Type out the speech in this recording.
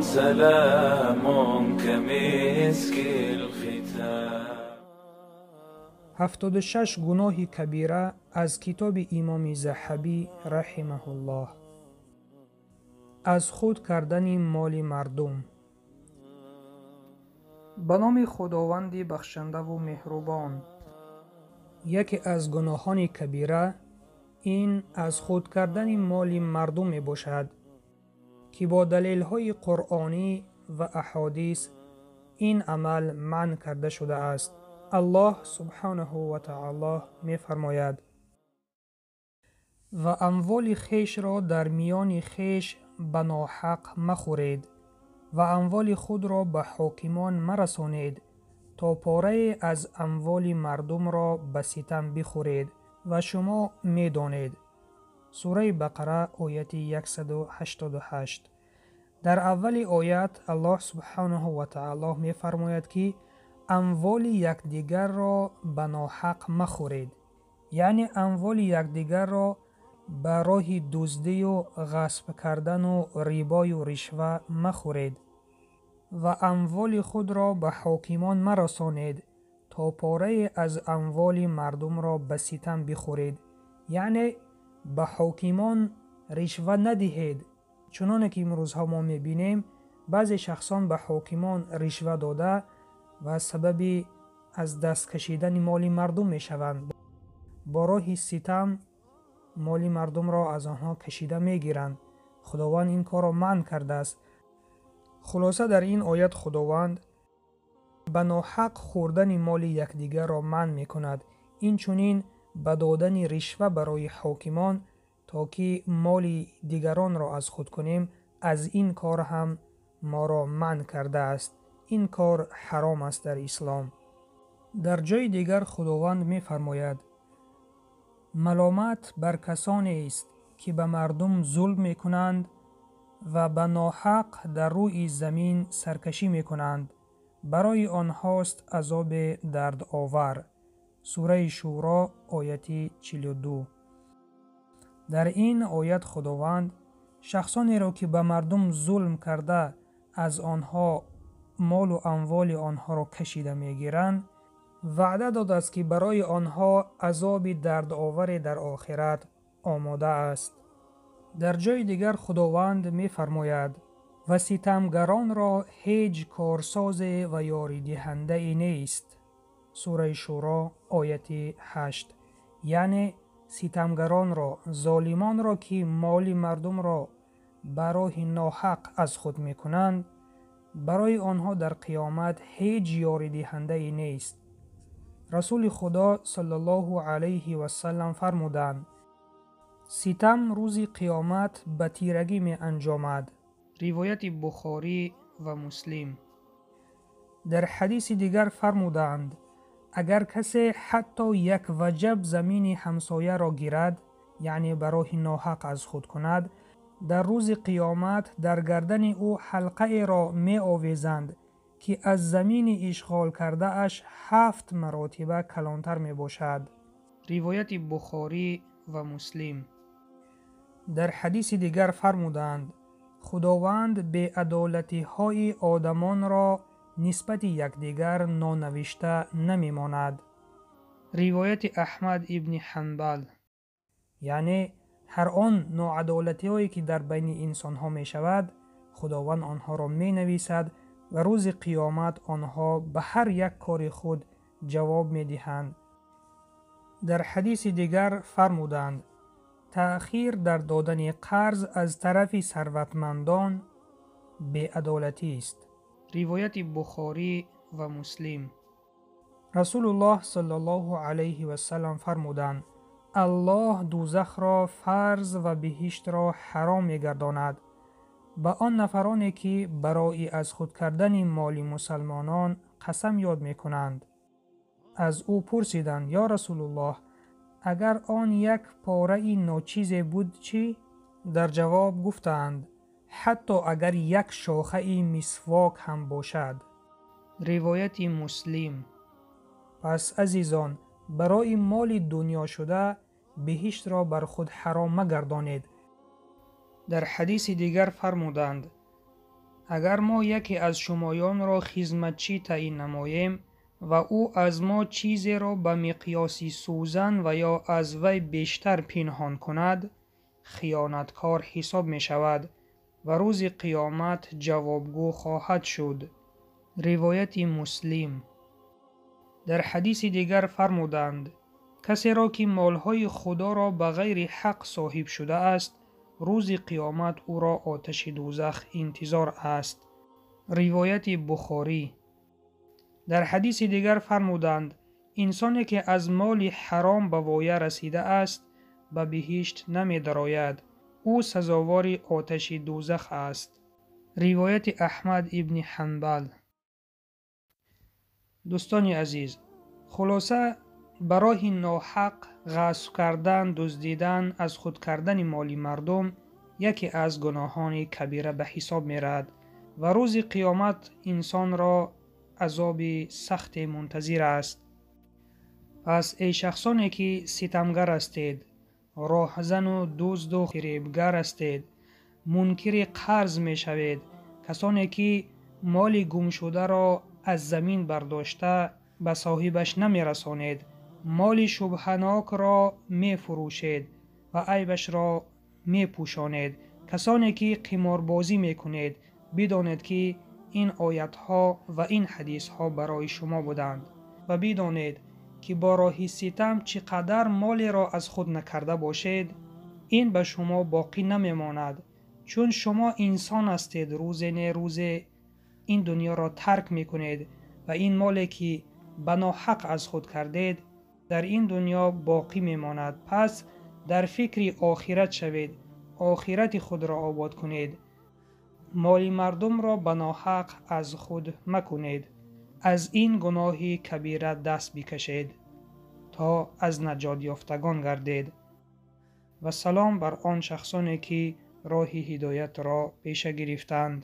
سلام كمسك الختام. 76 гуноҳи кабира аз китоби Имоми Заҳабӣ раҳимаҳуллоҳ. Аз худ кардани моли мардум. Ба номи Худованди бахшандаву меҳрубон. Яке аз гуноҳони кабира ин аз худ кардани моли мардум мебошад, ки бо далелҳои қуръонӣ ва аҳодис ин амал манъ карда шудааст. Аллоҳ субҳанаҳу ва таоло мефармояд: ва амволи хешро дар миёни хеш ба ноҳақ махӯред ва амволи худро ба ҳокимон марасонед, то порае аз амволи мардумро ба ситам бихӯред ва шумо медонед. Сураи Бақара, ояти 188. Дар аввали оят Аллоҳ субҳанаҳу ва таоло мефармояд, ки амволи якдигарро ба ноҳақ махӯред, яъне амволи якдигарро ба роҳи дуздию ғасб кардану рибою ришва махӯред ва амволи худро ба ҳокимон марасонед, то порае аз амволи мардумро ба ситам бихӯред, яъне ба ҳокимон ришва надиҳед. Чуноне ки имрӯзҳо мо мебинем, баъзе шахсон ба ҳокимон ришва дода ва сабаби аз даст кашидани моли мардум мешаванд. Бо роҳи ситам моли мардумро аз онҳо кашида мегиранд. Худованд ин корро манъ кардааст. Хулоса, дар ин оят Худованд ба ноҳақ хӯрдани моли якдигарро манъ мекунад, инчунин ба додани ришва барои ҳокимон, то ки моли дигаронро аз худ кунем, аз ин кор ҳам моро манъ кардааст. Ин кор ҳаром аст дар ислом. Дар ҷои дигар Худованд мефармояд: маломат бар касонест, ки ба мардум зулм мекунанд ва ба ноҳақ дар рӯи замин саркашӣ мекунанд. Барои онҳост азоби дардовар. Сураи Шӯро, ояти 42. Дар ин оят Худованд шахсонеро, ки ба мардум зулм карда аз онҳо молу амволи онҳоро кашида мегиранд, ваъда додааст, ки барои онҳо азоби дардоваре дар охират омода аст. Дар ҷои дигар Худованд мефармояд: ва ситамгаронро ҳеҷ корсозе ва ёридиҳандае нест. Сураи Шӯро, ояти 8. Яъне ситамгаронро, золимонро, ки моли мардумро ба роҳи ноҳақ аз худ мекунанд, барои онҳо дар қиёмат ҳеҷ ёридиҳандае нест. Расули Худо саллаллоҳу алайҳи васаллам фармуданд: ситам рӯзи қиёмат ба тирагӣ меанҷомад. Ривояти Бухорӣ ва Муслим. Дар ҳадиси дигар фармуданд: агар касе ҳатто як ваҷаб замини ҳамсояро гирад, яъне ба роҳи ноҳақ аз худ кунад, дар рӯзи қиёмат дар гардани ӯ ҳалқаеро меовезанд, ки аз замини ишғол кардааш 7 маротиба калонтар мебошад. Ривояти Бухорӣ ва Муслим. Дар ҳадиси дигар фармуданд: Худованд беадолатиҳои одамонро нисбати якдигар нонавишта намемонад. Ривояти Аҳмад ибни Ҳанбал. Яъне ҳар он ноадолатиҳое, ки дар байни инсонҳо мешавад, Худованд онҳоро менависад ва рӯзи қиёмат онҳо ба ҳар як кори худ ҷавоб медиҳанд. Дар ҳадиси дигар фармуданд: таъхир дар додани қарз аз тарафи сарватмандон беадолатист. Ривояти Бухорӣ ва Муслим. Расулуллоҳ саллаллоҳу алайҳи васаллам фармуданд: Аллоҳ дӯзахро фарз ва биҳиштро ҳаром мегардонад ба он нафароне, ки барои аз худ кардани моли мусалмонон қасам ёд мекунанд. Аз ӯ пурсиданд: ё Расулуллоҳ, агар он як пораи ночизе буд чӣ? Дар ҷавоб гуфтанд: ҳатто агар як шохаи мисвок ҳам бошад. Ривояти Муслим. Пас азизон, барои моли дунё шуда биҳиштро бар худ ҳаром магардонед. Дар ҳадиси дигар фармуданд: Агар мо яке аз шумоёнро хизматчӣ таъин намоем ва ӯ аз мо чизеро ба миқёси сӯзан ва ё аз вай бештар пинҳон кунад, хиёнаткор ҳисоб мешавад ва рӯзи қиёмат ҷавобгӯ хоҳад шуд. Ривояти Муслим. Дар ҳадиси дигар фармуданд: касеро ки молҳои Худоро ба ғайри ҳақ соҳиб шудааст, рӯзи қиёмат ӯро оташи дӯзах интизор аст. Ривояти Бухорӣ. Дар ҳадиси дигар фармуданд: инсоне ки аз моли ҳаром ба воя расидааст, ба биҳишт намедарояд. Ӯ сазовори оташи дӯзах аст. Ривояти Аҳмад ибни Ҳанбал. Дӯстони азиз, хулоса, ба роҳи ноҳақ ғасб кардан, дуздидан, аз худ кардани моли мардум яке аз гуноҳони кабира ба ҳисоб меравад ва рӯзи қиёмат инсонро азоби сахте мунтазир аст. Пас эй шахсоне ки ситамгар ҳастед, роҳзану дузду фиребгар ҳастед, мункири қарз мешавед, касоне ки моли гумшударо аз замин бардошта ба соҳибаш намерасонед, моли шубҳанокро мефурӯшед ва айбашро мепӯшонед, касоне ки қиморбозӣ мекунед, бидонед ки ин оятҳо ва ин ҳадисҳо барои шумо буданд ва бидонед ки бо роҳи ситам чӣ қадар молеро аз худ накарда бошед, ин ба шумо боқӣ намемонад, чун шумо инсон ҳастед, рӯзе не рӯзе ин дунёро тарк мекунед ва ин моле ки ба ноҳақ аз худ кардед дар ин дунё боқӣ мемонад. Пас дар фикри охират шавед, охирати худро обод кунед, моли мардумро ба ноҳақ аз худ макунед, аз ин гуноҳи кабира даст бикашед то аз наҷотёфтагон гардед. Ва салом бар он шахсоне ки роҳи ҳидоятро пеша гирифтанд.